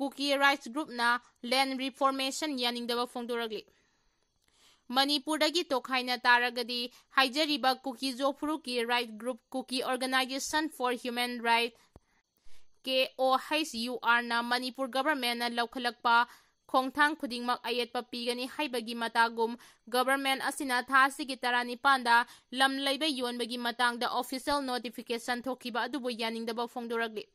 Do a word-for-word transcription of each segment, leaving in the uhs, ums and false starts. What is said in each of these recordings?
Kuki Rights Groupꯅ land reformation ꯌꯥꯅꯤꯡꯗꯕ ꯐꯣꯡꯗꯣꯔꯛꯂꯤ꯫ ꯃꯅꯤꯄꯨꯔꯗꯒꯤ ꯇꯣꯈꯥꯏꯅ ꯇꯥꯔꯒꯗꯤ ꯍꯥꯏꯖꯔꯤꯕ ꯀꯨꯀꯤ-ꯖꯣ ꯐꯨꯔꯨꯞꯀꯤ right group Kuki Organisation for Human Rights, K O H U R ꯅ ꯃꯅꯤꯄꯨꯔ governmentꯅ ꯂꯧꯈꯠꯂꯛꯄ ꯈꯣꯡꯊꯥꯡ ꯈꯨꯗꯤꯡꯃꯛ ꯑꯌꯦꯠꯄ ꯄꯤꯒꯅꯤ ꯍꯥꯏꯕꯒꯤ ꯃꯇꯥꯒꯨꯝ, government ꯑꯁꯤꯅ ꯊꯥ ꯑꯁꯤꯒꯤ ꯇꯔꯥꯅꯤꯄꯥꯟꯗ ꯂꯝ ꯂꯩꯕ ꯌꯣꯟꯕꯒꯤ ꯃꯇꯥꯡꯗ official notification ꯊꯣꯛꯈꯤꯕ ꯑꯗꯨꯕꯨ ꯌꯥꯅꯤꯡꯗꯕ ꯐꯣꯡꯗꯣꯔꯛꯂꯤ꯫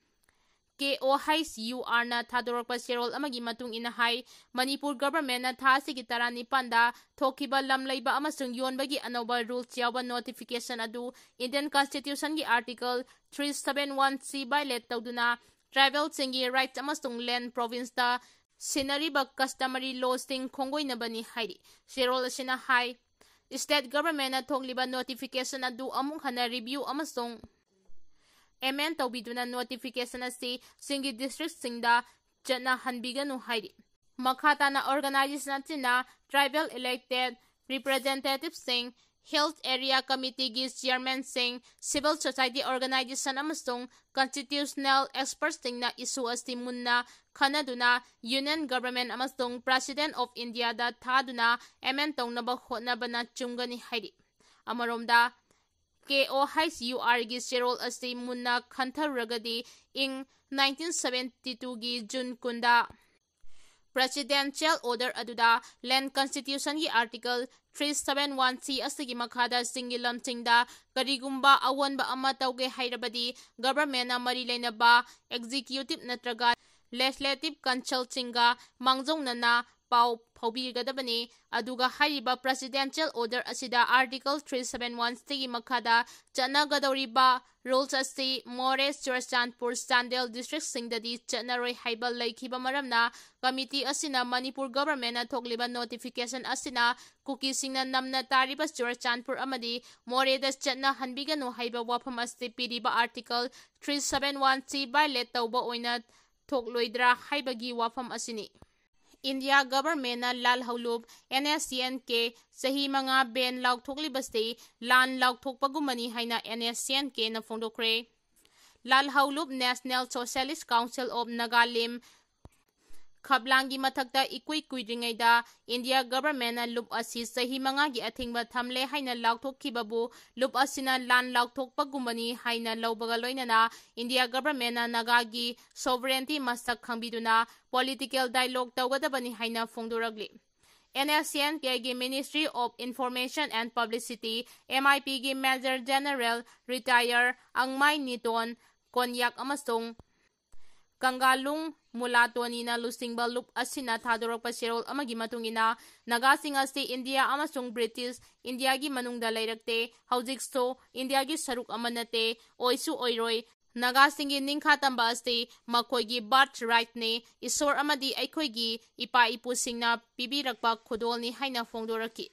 K O H U R ꯅ ꯊꯥꯗꯣꯔꯛꯄ ꯆꯦꯔꯣꯜ ꯑꯃꯒꯤ ꯃꯇꯨꯡ ꯏꯟꯅ ꯍꯥꯏ, ꯃꯅꯤꯄꯨꯔ governmentꯅ ꯊꯥ ꯑꯁꯤꯒꯤ ꯇꯔꯥꯅꯤꯄꯥꯟꯗ ꯊꯣꯛꯈꯤꯕ ꯂꯝ ꯂꯩꯕ ꯑꯃꯁꯨꯡ ꯌꯣꯟꯕꯒꯤ ꯑꯅꯧꯕ rules ꯌꯥꯎꯕ notification ꯑꯗꯨ Indian Constitutionꯒꯤ Article three seven one C violate ꯇꯧꯗꯨꯅ tribal ꯁꯤꯡꯒꯤ rights ꯑꯃꯁꯨꯡ land provinceꯇ ꯁꯤꯟꯅꯔꯤꯕ customary lawꯁꯤꯡ ꯈꯣꯡꯒꯣꯏꯅꯕꯅꯤ ꯍꯥꯏꯔꯤ꯫ ꯆꯦꯔꯣꯜ ꯑꯁꯤꯅ ꯍꯥꯏ, state governmentꯅ ꯊꯣꯛꯂꯤꯕ notification ꯑꯗꯨ ꯑꯃꯨꯛ ꯍꯟꯅ review ꯑꯃꯁꯨꯡ amend ꯇꯧꯕꯤꯗꯨꯅ notification ꯑꯁꯤ ꯆꯤꯡꯒꯤ districtꯁꯤꯡꯗ ꯆꯠꯅꯍꯟꯕꯤꯒꯅꯨ ꯍꯥꯏꯔꯤ꯫ ꯃꯈꯥ ꯇꯥꯅ organization ꯑꯁꯤꯅ tribal elected representativeꯁꯤꯡ, Hills Area Committeeꯒꯤ chairmanꯁꯤꯡ, civil society organization ꯑꯃꯁꯨꯡ constitutional expertsꯁꯤꯡꯅ issue ꯑꯁꯤ ꯃꯨꯟꯅ ꯈꯟꯅꯗꯨꯅ Union Government ꯑꯃꯁꯨꯡ President of Indiaꯗ ꯊꯥꯗꯨꯅ amend ꯇꯧꯅꯕ ꯍꯣꯠꯅꯕꯅ ꯆꯨꯝꯒꯅꯤ ꯍꯥꯏꯔꯤ꯫ ꯑꯃꯔꯣꯝꯗ, K O H U Rꯒꯤ ꯆꯦꯔꯣꯜ ꯑꯁꯤ ꯃꯨꯟꯅ ꯈꯟꯊꯔꯨꯔꯒꯗꯤ ꯏꯪ nineteen seventy twoꯒꯤ June ꯀꯨꯟꯗ Presidential Order ꯑꯗꯨꯗ Land Constitutionꯒꯤ Article three seven one C ꯑꯁꯤꯒꯤ ꯃꯈꯥꯗ ꯆꯤꯡꯒꯤ ꯂꯝꯁꯤꯡꯗ ꯀꯔꯤꯒꯨꯝꯕ ꯑꯑꯣꯟꯕ ꯑꯃ ꯇꯧꯒꯦ ꯍꯥꯏꯔꯕꯗꯤ governmentꯅ ꯃꯔꯤ ꯂꯩꯅꯕ executive ꯅꯠꯇ꯭ꯔꯒ legislative councilꯁꯤꯡꯒ ꯃꯥꯡꯖꯧꯅꯅ ꯄꯥꯎ ꯐꯥꯎꯕꯤꯒꯗꯕꯅꯤ꯫ ꯑꯗꯨꯒ ꯍꯥꯏꯔꯤꯕ Presidential Order ꯑꯁꯤꯗ Article three seven one Cꯒꯤ ꯃꯈꯥꯗ ꯆꯠꯅꯒꯗꯧꯔꯤꯕ rules ꯑꯁꯤ ꯃꯣꯔꯦ, ꯆꯨꯔꯆꯥꯟꯄꯨꯔ, ꯆꯥꯟꯗꯦꯜ districtꯁꯤꯡꯗꯗꯤ ꯆꯠꯅꯔꯣꯏ ꯍꯥꯏꯕ ꯂꯩꯈꯤꯕ ꯃꯔꯝꯅ committee ꯑꯁꯤꯅ ꯃꯅꯤꯄꯨꯔ governmentꯅ ꯊꯣꯛꯂꯤꯕ notification ꯑꯁꯤꯅ ꯀꯨꯀꯤꯁꯤꯡꯅ ꯅꯝꯅ ꯇꯥꯔꯤꯕ ꯆꯨꯔꯆꯥꯟꯄꯨꯔ ꯑꯃꯗꯤ ꯃꯣꯔꯦꯗ ꯆꯠꯅꯍꯟꯕꯤꯒꯅꯨ ꯍꯥꯏꯕ ꯋꯥꯐꯝ ꯑꯁꯤ ꯄꯤꯔꯤꯕ Article three seven one C violate ꯇꯧꯕ ꯑꯣꯏꯅ ꯊꯣꯛꯂꯣꯏꯗ꯭ꯔꯥ ꯍꯥꯏꯕꯒꯤ ꯋꯥꯐꯝ ꯑꯁꯤꯅꯤ꯫ India governmentꯅ ꯂꯥꯜꯍꯧꯂꯨꯞ N S C N K ꯆꯍꯤ ꯃꯉꯥ ban ꯂꯥꯎꯊꯣꯛꯂꯤꯕꯁꯤ ꯂꯥꯟ ꯂꯥꯎꯊꯣꯛꯄꯒꯨꯝꯕꯅꯤ ꯍꯥꯏꯅ N S C N Kꯅ ꯐꯣꯡꯗꯣꯛꯈ꯭ꯔꯦ꯫ ꯂꯥꯜꯍꯧꯂꯨꯞ National Socialist Council of Nagalim ꯈꯞꯂꯥꯡꯒꯤ ꯃꯊꯛꯇ ꯏꯀꯨꯏ ꯀꯨꯏꯗ꯭ꯔꯤꯉꯩꯗ ꯏꯟꯗꯤꯌꯥ ꯒꯚꯔꯟꯃꯦꯟꯠꯅ ꯂꯨꯞ ꯑꯁꯤ ꯆꯍꯤ ꯃꯉꯥꯒꯤ ꯑꯊꯤꯡꯕ ꯊꯝꯂꯦ ꯍꯥꯏꯅ ꯂꯥꯎꯊꯣꯛꯈꯤꯕꯕꯨ ꯂꯨꯞ ꯑꯁꯤꯅ ꯂꯥꯟ ꯂꯥꯎꯊꯣꯛꯄꯒꯨꯝꯕꯅꯤ ꯍꯥꯏꯅ ꯂꯧꯕꯒ ꯂꯣꯏꯅꯅ ꯏꯟꯗꯤꯌꯥ ꯒꯚꯔꯟꯃꯦꯟꯠꯅ ꯅꯥꯒꯥꯒꯤ ꯁꯣꯚꯔꯦꯟꯇꯤ ꯃꯁꯛ ꯈꯪꯕꯤꯗꯨꯅ ꯄꯣꯂꯤꯇꯤꯀꯦꯜ ꯗꯥꯏꯂꯣꯒ ꯇꯧꯒꯗꯕꯅꯤ ꯍꯥꯏꯅ ꯐꯣꯡꯗꯣꯔꯛꯂꯤ꯫ ꯑꯦꯟ ꯑꯦꯁ ꯁꯤ ꯑꯦꯟ ꯀꯦꯒꯤ Ministry of Information and Publicity, M I ꯄꯤꯒꯤ Major General Retire ꯑꯪꯃꯥꯏ ꯅꯤꯇꯣꯟ ꯀꯣꯟꯌꯥꯛ ꯑꯃꯁꯨꯡ ꯀꯪꯒꯥꯂꯨꯡ ꯃꯨꯂꯥꯇꯣꯅꯤꯅ ꯂꯨꯆꯤꯡꯕ ꯂꯨꯞ ꯑꯁꯤꯅ ꯊꯥꯗꯣꯔꯛꯄ ꯆꯦꯔꯣꯜ ꯑꯃꯒꯤ ꯃꯇꯨꯡ ꯏꯟꯅ, ꯅꯥꯒꯥꯁꯤꯡ ꯑꯁꯤ ꯏꯟꯗꯤꯌꯥ ꯑꯃꯁꯨꯡ ꯕ꯭ꯔꯤꯇꯤꯁ ꯏꯟꯗꯤꯌꯥꯒꯤ ꯃꯅꯨꯡꯗ ꯂꯩꯔꯛꯇꯦ, ꯍꯧꯖꯤꯛꯁꯨ ꯏꯟꯗꯤꯌꯥꯒꯤ ꯁꯔꯨꯛ ꯑꯃ ꯅꯠꯇꯦ, ꯑꯣꯏꯁꯨ ꯑꯣꯏꯔꯣꯏ꯫ ꯅꯥꯒꯥꯁꯤꯡꯒꯤ ꯅꯤꯡꯈꯥ ꯇꯝꯕ ꯑꯁꯤ ꯃꯈꯣꯏꯒꯤ birthright ꯅꯤ, ꯏꯁꯣꯔ ꯑꯃꯗꯤ ꯑꯩꯈꯣꯏꯒꯤ ꯏꯄꯥ ꯏꯄꯨꯁꯤꯡꯅ ꯄꯤꯕꯤꯔꯛꯄ ꯈꯨꯗꯣꯜꯅꯤ ꯍꯥꯏꯅ ꯐꯣꯡꯗꯣꯔꯛꯈꯤ꯫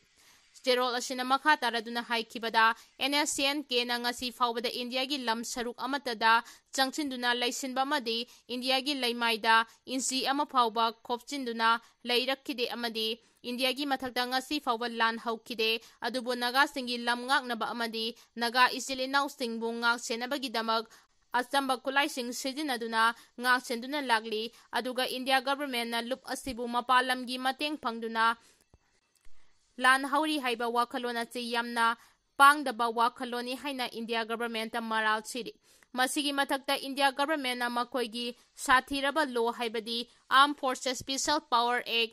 ꯆꯦꯔꯣꯜ ꯑꯁꯤꯅ ꯃꯈꯥ ꯇꯥꯔꯗꯨꯅ ꯍꯥꯏꯈꯤꯕꯗ, ꯑꯦꯟ ꯑꯦꯁ ꯁꯤ ꯑꯦꯟ ꯀꯦꯅ ꯉꯁꯤ ꯐꯥꯎꯕꯗ ꯏꯟꯗꯤꯌꯥꯒꯤ ꯂꯝ ꯁꯔꯨꯛ ꯑꯃꯠꯇꯗ ꯆꯪꯁꯤꯟꯗꯨꯅ ꯂꯩꯁꯤꯟꯕ ꯑꯃꯗꯤ ꯏꯟꯗꯤꯌꯥꯒꯤ ꯂꯩꯃꯥꯏꯗ ꯏꯟꯆꯤ ꯑꯃ ꯐꯥꯎꯕ ꯈꯣꯞꯆꯤꯟꯗꯨꯅ ꯂꯩꯔꯛꯈꯤꯗꯦ ꯑꯃꯗꯤ ꯏꯟꯗꯤꯌꯥꯒꯤ ꯃꯊꯛꯇ ꯉꯁꯤ ꯐꯥꯎꯕ ꯂꯥꯟ ꯍꯧꯈꯤꯗꯦ꯫ ꯑꯗꯨꯕꯨ ꯅꯥꯒꯥꯁꯤꯡꯒꯤ ꯂꯝ ꯉꯥꯛꯅꯕ ꯑꯃꯗꯤ ꯅꯥꯒꯥ ꯏꯆꯤꯜ ꯏꯅꯥꯎꯁꯤꯡꯕꯨ ꯉꯥꯛ ꯁꯦꯟꯅꯕꯒꯤꯗꯃꯛ ꯑꯆꯝꯕ ꯈꯨꯠꯂꯥꯏꯁꯤꯡ ꯁꯤꯖꯤꯟꯅꯗꯨꯅ ꯉꯥꯛ ꯁꯦꯟꯗꯨꯅ ꯂꯥꯛꯂꯤ꯫ ꯑꯗꯨꯒ ꯏꯟꯗꯤꯌꯥ ꯒꯚꯔꯟꯃꯦꯟꯠꯅ ꯂꯨꯞ ꯑꯁꯤꯕꯨ ꯃꯄꯥꯟ ꯂꯝꯒꯤ ꯃꯇꯦꯡ ꯐꯪꯗꯨꯅ ꯂꯥꯟ ꯍꯧꯔꯤ ꯍꯥꯏꯕ ꯋꯥꯈꯜꯂꯣꯟ ꯑꯁꯤ ꯌꯥꯝꯅ ꯄꯥꯡꯗꯕ ꯋꯥꯈꯜꯂꯣꯟꯅꯤ ꯍꯥꯏꯅ ꯏꯟꯗꯤꯌꯥ ꯒꯚꯔꯟꯃꯦꯟꯠꯇ ꯃꯔꯥꯜ ꯁꯤꯔꯤ꯫ ꯃꯁꯤꯒꯤ ꯃꯊꯛꯇ ꯏꯟꯗꯤꯌꯥ ꯒꯚꯔꯟꯃꯦꯟꯠꯅ ꯃꯈꯣꯏꯒꯤ ꯁꯥꯊꯤꯔꯕ ꯂꯣ ꯍꯥꯏꯕꯗꯤ Armed Forces Special Power Act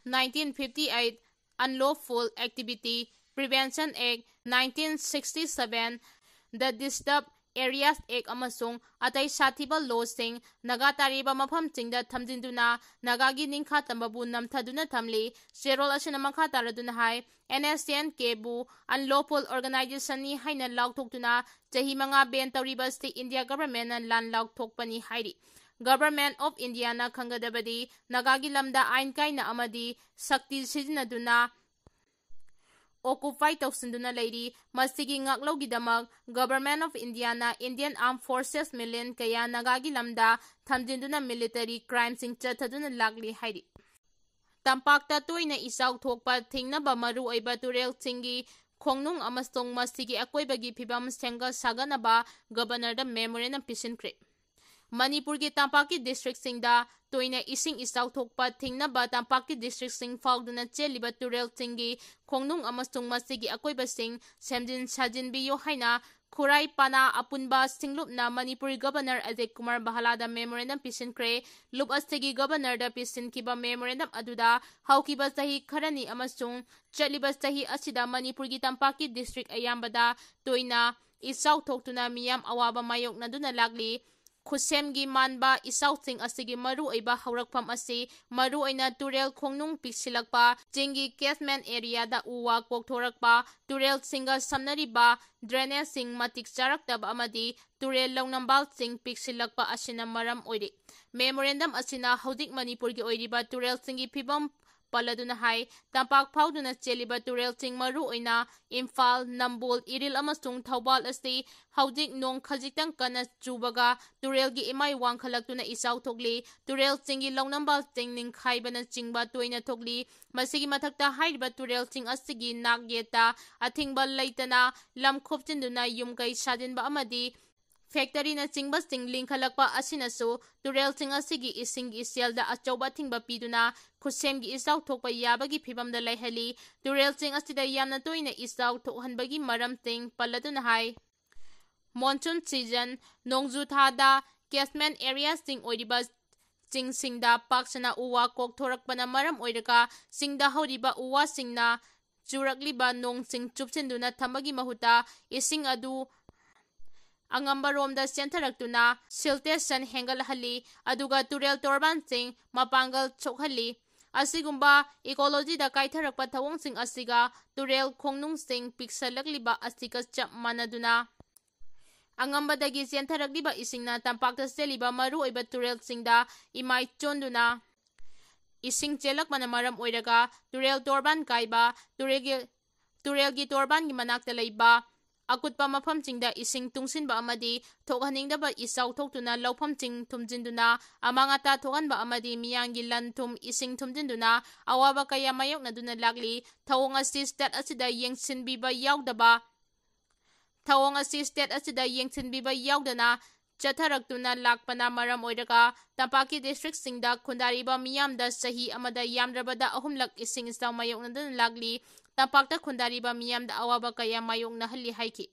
nineteen fifty eight, Unlawful Activity Prevention Act nineteen sixty seven, The Disturbed Areas Act ꯑꯃꯁꯨꯡ ꯑꯇꯩ ꯁꯥꯊꯤꯕ ꯂꯣꯁꯤꯡ ꯅꯥꯒꯥ ꯇꯥꯔꯤꯕ ꯃꯐꯝꯁꯤꯡꯗ ꯊꯝꯖꯤꯟꯗꯨꯅ ꯅꯥꯒꯥꯒꯤ ꯅꯤꯡꯈꯥ ꯇꯝꯕꯕꯨ ꯅꯝꯊꯗꯨꯅ ꯊꯝꯂꯤ꯫ ꯆꯦꯔꯣꯜ ꯑꯁꯤꯅ ꯃꯈꯥ ꯇꯥꯔꯗꯨꯅ ꯍꯥꯏ, and S C and ꯀꯦꯕꯨ unlawful organization ꯅꯤ ꯍꯥꯏꯅ ꯂꯥꯎꯊꯣꯛꯇꯨꯅ ꯆꯍꯤ ꯃꯉꯥ ban ꯇꯧꯔꯤꯕ ꯑꯁꯤ ꯏꯟꯗꯤꯌꯥ ꯒꯚꯔꯟꯃꯦꯟꯠꯅ ꯂꯥꯟ ꯂꯥꯎꯊꯣꯛꯄꯅꯤ ꯍꯥꯏꯔꯤ꯫ Government of India ꯅ ꯈꯪꯒꯗꯕꯗꯤ ꯅꯥꯒꯥꯒꯤ ꯂꯝꯗ ꯑꯥꯏꯟ ꯀꯥꯏꯅ ꯑꯃꯗꯤ ꯁꯛꯇꯤ ꯁꯤꯖꯤꯟꯅꯗꯨꯅ occupy ꯇꯧꯁꯤꯟꯗꯨꯅ ꯂꯩꯔꯤ꯫ ꯃꯁꯤꯒꯤ ꯉꯥꯛꯂꯧꯒꯤꯗꯃꯛ Government of India ꯅ Indian Armed Forces million ꯀꯌꯥ ꯅꯥꯒꯥꯒꯤ ꯂꯝꯗ ꯊꯝꯖꯤꯟꯗꯨꯅ military crime ꯁꯤꯡ ꯆꯠꯊꯗꯨꯅ ꯂꯥꯛꯂꯤ ꯍꯥꯏꯔꯤ꯫ ꯇꯝꯄꯥꯛꯇ ꯇꯣꯏꯅ ꯏꯆꯥꯎ ꯊꯣꯛꯄ ꯊꯤꯡꯅꯕ ꯃꯔꯨꯑꯣꯏꯕ ꯇꯨꯔꯦꯜꯁꯤꯡꯒꯤ ꯈꯣꯡꯅꯨꯡ ꯑꯃꯁꯨꯡ ꯃꯁꯤꯒꯤ ꯑꯀꯣꯏꯕꯒꯤ ꯐꯤꯕꯝ ꯁꯦꯝꯒꯠ ꯁꯥꯒꯠꯅꯕ Governor ꯗ memorandum ꯄꯤꯁꯤꯟꯈ꯭ꯔꯦ꯫ ꯃꯅꯤꯄꯨꯔꯒꯤ ꯇꯝꯄꯥꯛꯀꯤ districtꯁꯤꯡꯗ ꯇꯣꯏꯅ ꯏꯁꯤꯡ ꯏꯆꯥꯎ ꯊꯣꯛꯄ ꯊꯤꯡꯅꯕ ꯇꯝꯄꯥꯛꯀꯤ districtꯁꯤꯡ ꯐꯥꯎꯗꯨꯅ ꯆꯦꯜꯂꯤꯕ ꯇꯨꯔꯦꯜꯁꯤꯡꯒꯤ ꯈꯣꯡꯅꯨꯡ ꯑꯃꯁꯨꯡ ꯃꯁꯤꯒꯤ ꯑꯀꯣꯏꯕꯁꯤꯡ ꯁꯦꯝꯖꯤꯟ ꯁꯥꯖꯤꯟꯕꯤꯌꯨ ꯍꯥꯏꯅ ꯈꯨꯔꯥꯏ ꯄꯅꯥ ꯑꯄꯨꯟꯕ ꯁꯤꯡꯂꯨꯞꯅ ꯃꯅꯤꯄꯨꯔꯤ Governor ꯑꯖꯤꯠ ꯀꯨꯃꯥꯔ ꯚꯜꯂꯥꯗ memorandum ꯄꯤꯁꯤꯟꯈ꯭ꯔꯦ꯫ ꯂꯨꯞ ꯑꯁꯤꯒꯤ Governorꯗ ꯄꯤꯁꯤꯟꯈꯤꯕ memorandum ꯑꯗꯨꯗ ꯍꯧꯈꯤꯕ ꯆꯍꯤ ꯈꯔꯅꯤ ꯑꯃꯁꯨꯡ ꯆꯠꯂꯤꯕ ꯆꯍꯤ ꯑꯁꯤꯗ ꯃꯅꯤꯄꯨꯔꯒꯤ ꯇꯝꯄꯥꯛꯀꯤ district ꯑꯌꯥꯝꯕꯗ ꯇꯣꯏꯅ ꯏꯆꯥꯎ ꯊꯣꯛꯇꯨꯅ ꯃꯤꯌꯥꯝ ꯑꯋꯥꯕ ꯃꯥꯌꯣꯛꯅꯗꯨꯅ ꯂꯥꯛꯂꯤ꯫ ꯈꯨꯠꯁꯦꯝꯒꯤ ꯃꯥꯟꯕ ꯏꯆꯥꯎꯁꯤꯡ ꯑꯁꯤꯒꯤ ꯃꯔꯨꯑꯣꯏꯕ ꯍꯧꯔꯛꯐꯝ ꯑꯁꯤ ꯃꯔꯨꯑꯣꯏꯅ ꯇꯨꯔꯦꯜ ꯈꯣꯡꯅꯨꯡ ꯄꯤꯛꯁꯤꯜꯂꯛꯄ, ꯆꯤꯡꯒꯤ catchment areaꯗ ꯎ ꯋꯥ ꯀꯣꯛꯊꯣꯔꯛꯄ, ꯇꯨꯔꯦꯜꯁꯤꯡꯒ ꯁꯝꯅꯔꯤꯕ drainageꯁꯤꯡ ꯃꯇꯤꯛ ꯆꯥꯔꯛꯇꯕ ꯑꯃꯗꯤ ꯇꯨꯔꯦꯜ ꯂꯧꯅꯝꯕꯥꯜꯁꯤꯡ ꯄꯤꯛꯁꯤꯜꯂꯛꯄ ꯑꯁꯤꯅ ꯃꯔꯝ ꯑꯣꯏꯔꯤ꯫ Memorandum ꯑꯁꯤꯅ ꯍꯧꯖꯤꯛ ꯃꯅꯤꯄꯨꯔꯒꯤ ꯑꯣꯏꯔꯤꯕ ꯇꯨꯔꯦꯜꯁꯤꯡꯒꯤ ꯐꯤꯕꯝ ꯄꯜꯂꯗꯨꯅ ꯍꯥꯏ, ꯇꯝꯄꯥꯛ ꯐꯥꯎꯗꯨꯅ ꯆꯦꯜꯂꯤꯕ ꯇꯨꯔꯦꯜꯁꯤꯡ, ꯃꯔꯨꯑꯣꯏꯅ ꯏꯝꯐꯥꯜ, ꯅꯝꯕꯣꯜ, ꯏꯔꯤꯜ ꯑꯃꯁꯨꯡ ꯊꯧꯕꯥꯜ ꯑꯁꯤ ꯍꯧꯖꯤꯛ ꯅꯣꯡ ꯈꯖꯤꯛꯇꯪ ꯀꯟꯅ ꯆꯨꯕꯒ ꯇꯨꯔꯦꯜꯒꯤ ꯏꯃꯥꯏ ꯋꯥꯡꯈꯠꯂꯛꯇꯨꯅ ꯏꯆꯥꯎ ꯊꯣꯛꯂꯤ꯫ ꯇꯨꯔꯦꯜꯁꯤꯡꯒꯤ ꯂꯧꯅꯝꯕꯥꯜꯁꯤꯡ ꯅꯤꯡꯈꯥꯏꯕꯅꯆꯤꯡꯕ ꯇꯣꯏꯅ ꯊꯣꯛꯂꯤ꯫ ꯃꯁꯤꯒꯤ ꯃꯊꯛꯇ ꯍꯥꯏꯔꯤꯕ ꯇꯨꯔꯦꯜꯁꯤꯡ ꯑꯁꯤꯒꯤ ꯅꯥꯛ ꯌꯦꯠꯇ ꯑꯊꯤꯡꯕ ꯂꯩꯇꯅ ꯂꯝ ꯈꯣꯞꯆꯤꯟꯗꯨꯅ ꯌꯨꯝ ꯀꯩ ꯁꯥꯖꯤꯟꯕ ꯑꯃꯗꯤ factoryꯅꯆꯤꯡꯕꯁꯤꯡ ꯂꯤꯡꯈꯠꯂꯛꯄ ꯑꯁꯤꯅꯁꯨ ꯇꯨꯔꯦꯜꯁꯤꯡ ꯑꯁꯤꯒꯤ ꯏꯁꯤꯡꯒꯤ ꯏꯆꯦꯜꯗ ꯑꯆꯧꯕ ꯑꯊꯤꯡꯕ ꯄꯤꯗꯨꯅ ꯈꯨꯠꯁꯦꯝꯒꯤ ꯏꯆꯥꯎ ꯊꯣꯛꯄ ꯌꯥꯕꯒꯤ ꯐꯤꯕꯝꯗ ꯂꯩꯍꯜꯂꯤ꯫ ꯇꯨꯔꯦꯜꯁꯤꯡ ꯑꯁꯤꯗ ꯌꯥꯝꯅ ꯇꯣꯏꯅ ꯏꯆꯥꯎ ꯊꯣꯛꯍꯟꯕꯒꯤ ꯃꯔꯝꯁꯤꯡ ꯄꯜꯂꯗꯨꯅ ꯍꯥꯏ, monsoon season, ꯅꯣꯡꯖꯨ ꯊꯥꯗ catchment areaꯁꯤꯡ ꯑꯣꯏꯔꯤꯕ ꯆꯤꯡꯁꯤꯡꯗ ꯄꯥꯛ ꯁꯟꯅ ꯎ ꯋꯥ ꯀꯣꯛꯊꯣꯔꯛꯄꯅ ꯃꯔꯝ ꯑꯣꯏꯔꯒ ꯆꯤꯡꯗ ꯍꯧꯔꯤꯕ ꯎ ꯋꯥꯁꯤꯡꯅ ꯆꯨꯔꯛꯂꯤꯕ ꯅꯣꯡꯁꯤꯡ ꯆꯨꯞꯁꯤꯟꯗꯨꯅ ꯊꯝꯕꯒꯤ ꯃꯍꯨꯠꯇ ꯏꯁꯤꯡ ꯑꯗꯨ ꯑꯉꯝꯕꯔꯣꯝꯗ ꯆꯦꯟꯊꯔꯛꯇꯨꯅ siltation ꯍꯦꯟꯒꯠꯍꯜꯂꯤ, ꯑꯗꯨꯒ ꯇꯨꯔꯦꯜ ꯇꯣꯔꯕꯥꯟꯁꯤꯡ ꯃꯄꯥꯡꯒꯜ ꯁꯣꯛꯍꯜꯂꯤ꯫ ꯑꯁꯤꯒꯨꯝꯕ ecologyꯗ ꯀꯥꯏꯊꯔꯛꯄ ꯊꯧꯑꯣꯡꯁꯤꯡ ꯑꯁꯤꯒ ꯇꯨꯔꯦꯜ ꯈꯣꯡꯅꯨꯡꯁꯤꯡ ꯄꯤꯛꯁꯜꯂꯛꯂꯤꯕ ꯑꯁꯤꯒ ꯆꯞ ꯃꯥꯟꯅꯗꯨꯅ ꯑꯉꯝꯕꯗꯒꯤ ꯆꯦꯟꯊꯔꯛꯂꯤꯕ ꯏꯁꯤꯡꯅ ꯇꯝꯄꯥꯛꯇ ꯆꯦꯜꯂꯤꯕ ꯃꯔꯨꯑꯣꯏꯕ ꯇꯨꯔꯦꯜꯁꯤꯡꯗ ꯏꯃꯥꯏ ꯆꯣꯟꯗꯨꯅ ꯏꯁꯤꯡ ꯆꯦꯜꯂꯛꯄꯅ ꯃꯔꯝ ꯑꯣꯏꯔꯒ ꯇꯨꯔꯦꯜ ꯇꯣꯔꯕꯥꯟ ꯀꯥꯏꯕ, ꯇꯨꯔꯦꯜꯒꯤ, ꯇꯨꯔꯦꯜꯒꯤ ꯇꯣꯔꯕꯥꯟꯒꯤ ꯃꯅꯥꯛꯇ ꯂꯩꯕ ꯑꯀꯨꯠꯄ ꯃꯐꯝꯁꯤꯡꯗ ꯏꯁꯤꯡ ꯇꯨꯡꯁꯤꯟꯕ ꯑꯃꯗꯤ ꯊꯣꯛꯍꯟꯅꯤꯡꯗꯕ ꯏꯆꯥꯎ ꯊꯣꯛꯇꯨꯅ ꯂꯧꯐꯝꯁꯤꯡ ꯊꯨꯝꯖꯤꯟꯗꯨꯅ ꯑꯃꯥꯡ ꯑꯇꯥ ꯊꯣꯛꯍꯟꯕ ꯑꯃꯗꯤ ꯃꯤꯌꯥꯝꯒꯤ ꯂꯟ ꯊꯨꯝ ꯏꯁꯤꯡ ꯊꯨꯝꯖꯤꯟꯗꯨꯅ ꯑꯋꯥꯕ ꯀꯌꯥ ꯃꯥꯌꯣꯛꯅꯗꯨꯅ ꯂꯥꯛꯂꯤ꯫ ꯊꯧꯑꯣꯡ ꯑꯁꯤ state ꯑꯁꯤꯗ ꯌꯦꯡꯁꯤꯟꯕꯤꯕ ꯌꯥꯎꯗꯕ, ꯊꯧꯑꯣꯡ ꯑꯁꯤ state ꯑꯁꯤꯗ ꯌꯦꯡꯁꯤꯟꯕꯤꯕ ꯌꯥꯎꯗꯅ ꯆꯠꯊꯔꯛꯇꯨꯅ ꯂꯥꯛꯄꯅ ꯃꯔꯝ ꯑꯣꯏꯔꯒ ꯇꯝꯄꯥꯛꯀꯤ districtꯁꯤꯡꯗ ꯈꯨꯟꯗꯥꯔꯤꯕ ꯃꯤꯌꯥꯝꯗ ꯆꯍꯤ ꯑꯃꯗ ꯌꯥꯝꯗ꯭ꯔꯕꯗ ꯑꯍꯨꯝꯂꯛ ꯏꯁꯤꯡ ꯏꯆꯥꯎ ꯃꯥꯌꯣꯛꯅꯗꯨꯅ ꯂꯥꯛꯂꯤ꯫ ꯇꯝꯄꯥꯛꯇ ꯈꯨꯟꯗꯥꯔꯤꯕ ꯃꯤꯌꯥꯝꯗ ꯑꯋꯥꯕ ꯀꯌꯥ ꯃꯥꯌꯣꯛꯅꯍꯜꯂꯤ ꯍꯥꯏꯈꯤ꯫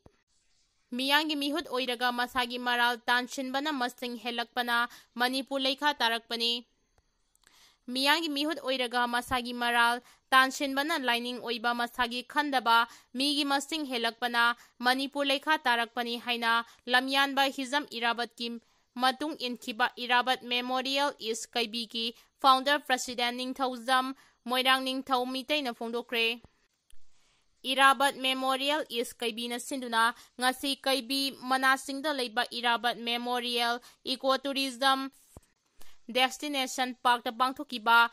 ꯃꯤꯌꯥꯝꯒꯤ ꯃꯤꯍꯨꯠ ꯑꯣꯏꯔꯒ ꯃꯁꯥꯒꯤ ꯃꯔꯥꯜ ꯇꯥꯟꯁꯤꯟꯕꯅ ꯃꯁꯤꯡ ꯍꯦꯜꯂꯛꯄꯅ ꯃꯅꯤꯄꯨꯔ ꯂꯩꯈꯥ ꯇꯥꯔꯛꯄꯅꯤ꯫ ꯃꯤꯌꯥꯝꯒꯤ ꯃꯤꯍꯨꯠ ꯑꯣꯏꯔꯒ ꯃꯁꯥꯒꯤ ꯃꯔꯥꯜ ꯇꯥꯟꯁꯤꯟꯕꯅ ꯂꯥꯏꯅꯤꯡ ꯑꯣꯏꯕ ꯃꯁꯥꯒꯤ ꯈꯟꯗꯕ ꯃꯤꯒꯤ ꯃꯁꯤꯡ ꯍꯦꯜꯂꯛꯄꯅ ꯃꯅꯤꯄꯨꯔ ꯂꯩꯈꯥ ꯇꯥꯔꯛꯄꯅꯤ ꯍꯥꯏꯅ ꯂꯝꯌꯥꯟꯕ ꯍꯤꯖꯝ ꯏꯔꯥꯕꯠꯀꯤ ꯃꯇꯨꯡ ꯏꯟꯈꯤꯕ ꯏꯔꯥꯕꯠ Memorial East ꯀꯩꯕꯤꯒꯤ founder president ꯅꯤꯡꯊꯧꯖꯝ ꯃꯣꯏꯔꯥꯡ ꯅꯤꯡꯊꯧ ꯃꯤꯇꯩꯅ ꯐꯣꯡꯗꯣꯛꯈ꯭ꯔꯦ꯫ ꯏꯔꯥꯕꯠ Memorial East ꯀꯩꯕꯤꯅ ꯁꯤꯟꯗꯨꯅ ꯉꯁꯤ ꯀꯩꯕꯤ ꯃꯅꯥꯁꯤꯡꯗ ꯂꯩꯕ ꯏꯔꯥꯕꯠ Memorial Eco Tourism Destination Parkꯇ ꯄꯥꯡꯊꯣꯛꯈꯤꯕ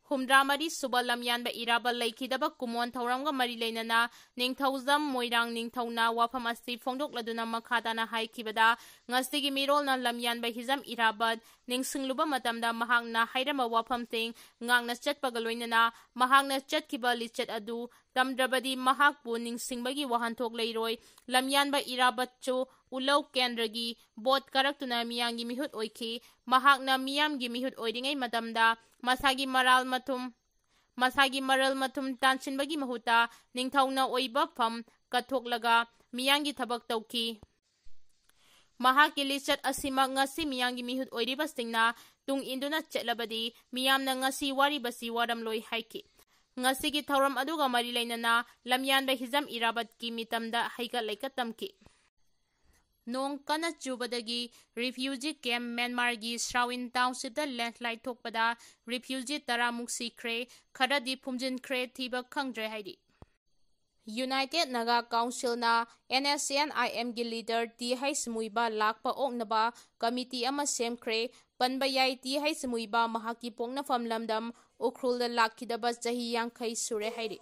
ꯍꯨꯝꯗ꯭ꯔꯥ ꯃꯔꯤ ꯁꯨꯕ ꯂꯝꯌꯥꯟꯕ ꯏꯔꯥꯕꯠ ꯂꯩꯈꯤꯗꯕ ꯀꯨꯝꯑꯣꯟ ꯊꯧꯔꯝꯒ ꯃꯔꯤ ꯂꯩꯅꯅ ꯅꯤꯡꯊꯧꯖꯝ ꯃꯣꯏꯔꯥꯡ ꯅꯤꯡꯊꯧꯅ ꯋꯥꯐꯝ ꯑꯁꯤ ꯐꯣꯡꯗꯣꯛꯂꯗꯨꯅ ꯃꯈꯥ ꯇꯥꯅ ꯍꯥꯏꯈꯤꯕꯗ, ꯉꯁꯤꯒꯤ ꯃꯤꯔꯣꯜꯅ ꯂꯝꯌꯥꯟꯕ ꯍꯤꯖꯝ ꯏꯔꯥꯕꯠ ꯅꯤꯡꯁꯤꯡꯂꯨꯕ ꯃꯇꯝꯗ ꯃꯍꯥꯛꯅ ꯍꯥꯏꯔꯝꯕ ꯋꯥꯐꯝꯁꯤꯡ ꯉꯥꯛꯅ ꯆꯠꯄꯒ ꯂꯣꯏꯅꯅ ꯃꯍꯥꯛꯅ ꯆꯠꯈꯤꯕ ꯂꯤꯆꯠ ꯑꯗꯨ ꯇꯝꯗ꯭ꯔꯕꯗꯤ ꯃꯍꯥꯛꯄꯨ ꯅꯤꯡꯁꯤꯡꯕꯒꯤ ꯋꯥꯍꯟꯊꯣꯛ ꯂꯩꯔꯣꯏ꯫ ꯂꯝꯌꯥꯟꯕ ꯏꯔꯥꯕꯠꯁꯨ ꯎꯂꯧ ꯀꯦꯟꯗ꯭ꯔꯒꯤ ꯚꯣꯠ ꯀꯥꯔꯛꯇꯨꯅ ꯃꯤꯌꯥꯝꯒꯤ ꯃꯤꯍꯨꯠ ꯑꯣꯏꯈꯤ꯫ ꯃꯍꯥꯛꯅ ꯃꯤꯌꯥꯝꯒꯤ ꯃꯤꯍꯨꯠ ꯑꯣꯏꯔꯤꯉꯩ ꯃꯇꯝꯗ ꯃꯁꯥꯒꯤ ꯃꯔꯥꯜ ꯃꯊꯨꯝ, ꯃꯁꯥꯒꯤ ꯃꯔꯜ ꯃꯊꯨꯝ ꯇꯥꯟꯁꯤꯟꯕꯒꯤ ꯃꯍꯨꯠꯇ ꯅꯤꯡꯊꯧꯅ ꯑꯣꯏꯕ ꯐꯝ ꯀꯠꯊꯣꯛꯂꯒ ꯃꯤꯌꯥꯝꯒꯤ ꯊꯕꯛ ꯇꯧꯈꯤ꯫ ꯃꯍꯥꯛꯀꯤ ꯂꯤꯆꯠ ꯑꯁꯤꯃꯛ ꯉꯁꯤ ꯃꯤꯌꯥꯝꯒꯤ ꯃꯤꯍꯨꯠ ꯑꯣꯏꯔꯤꯕꯁꯤꯡꯅ ꯇꯨꯡ ꯏꯟꯗꯨꯅ ꯆꯠꯂꯕꯗꯤ ꯃꯤꯌꯥꯝꯅ ꯉꯁꯤ ꯋꯥꯔꯤꯕꯁꯤ ꯋꯥꯔꯝꯂꯣꯏ ꯍꯥꯏꯈꯤ꯫ ꯉꯁꯤꯒꯤ ꯊꯧꯔꯝ ꯑꯗꯨꯒ ꯃꯔꯤ ꯂꯩꯅꯅ ꯂꯝꯌꯥꯟꯕ ꯍꯤꯖꯝ ꯏꯔꯥꯕꯠꯀꯤ ꯃꯤꯇꯝꯗ ꯍꯩꯀꯠ ꯂꯩꯀꯠ ꯇꯝꯈꯤ꯫ ꯅꯣꯡ ꯀꯟꯅ ꯆꯨꯕꯗꯒꯤ refugee camp ꯃ꯭ꯌꯥꯟꯃꯥꯔꯒꯤ ꯁ꯭ꯔꯥꯋꯤꯟ townshipꯇ landslide ꯊꯣꯛꯄꯗ refugee ꯇꯔꯥꯃꯨꯛ ꯁꯤꯈ꯭ꯔꯦ, ꯈꯔꯗꯤ ꯐꯨꯝꯖꯤꯟꯈ꯭ꯔꯦ, ꯊꯤꯕ ꯈꯪꯗ꯭ꯔꯦ ꯍꯥꯏꯔꯤ꯫ United Naga Councilꯅ NSCN-IMꯒꯤ leader ꯇꯤ ꯍꯩꯆ ꯃꯨꯏꯕꯥ ꯂꯥꯛꯄ ꯑꯣꯛꯅꯕ committee ꯑꯃ ꯁꯦꯝꯈ꯭ꯔꯦ꯫ ꯄꯟꯕ ꯌꯥꯏ, ꯇꯤ ꯍꯩꯆ ꯃꯨꯏꯕꯥ ꯃꯍꯥꯛꯀꯤ ꯄꯣꯛꯅꯐꯝ ꯂꯝꯗꯝ ꯎꯈ꯭ꯔꯨꯜꯗ ꯂꯥꯛꯈꯤꯗꯕ ꯆꯍꯤ ꯌꯥꯡꯈꯩ ꯁꯨꯔꯦ ꯍꯥꯏꯔꯤ꯫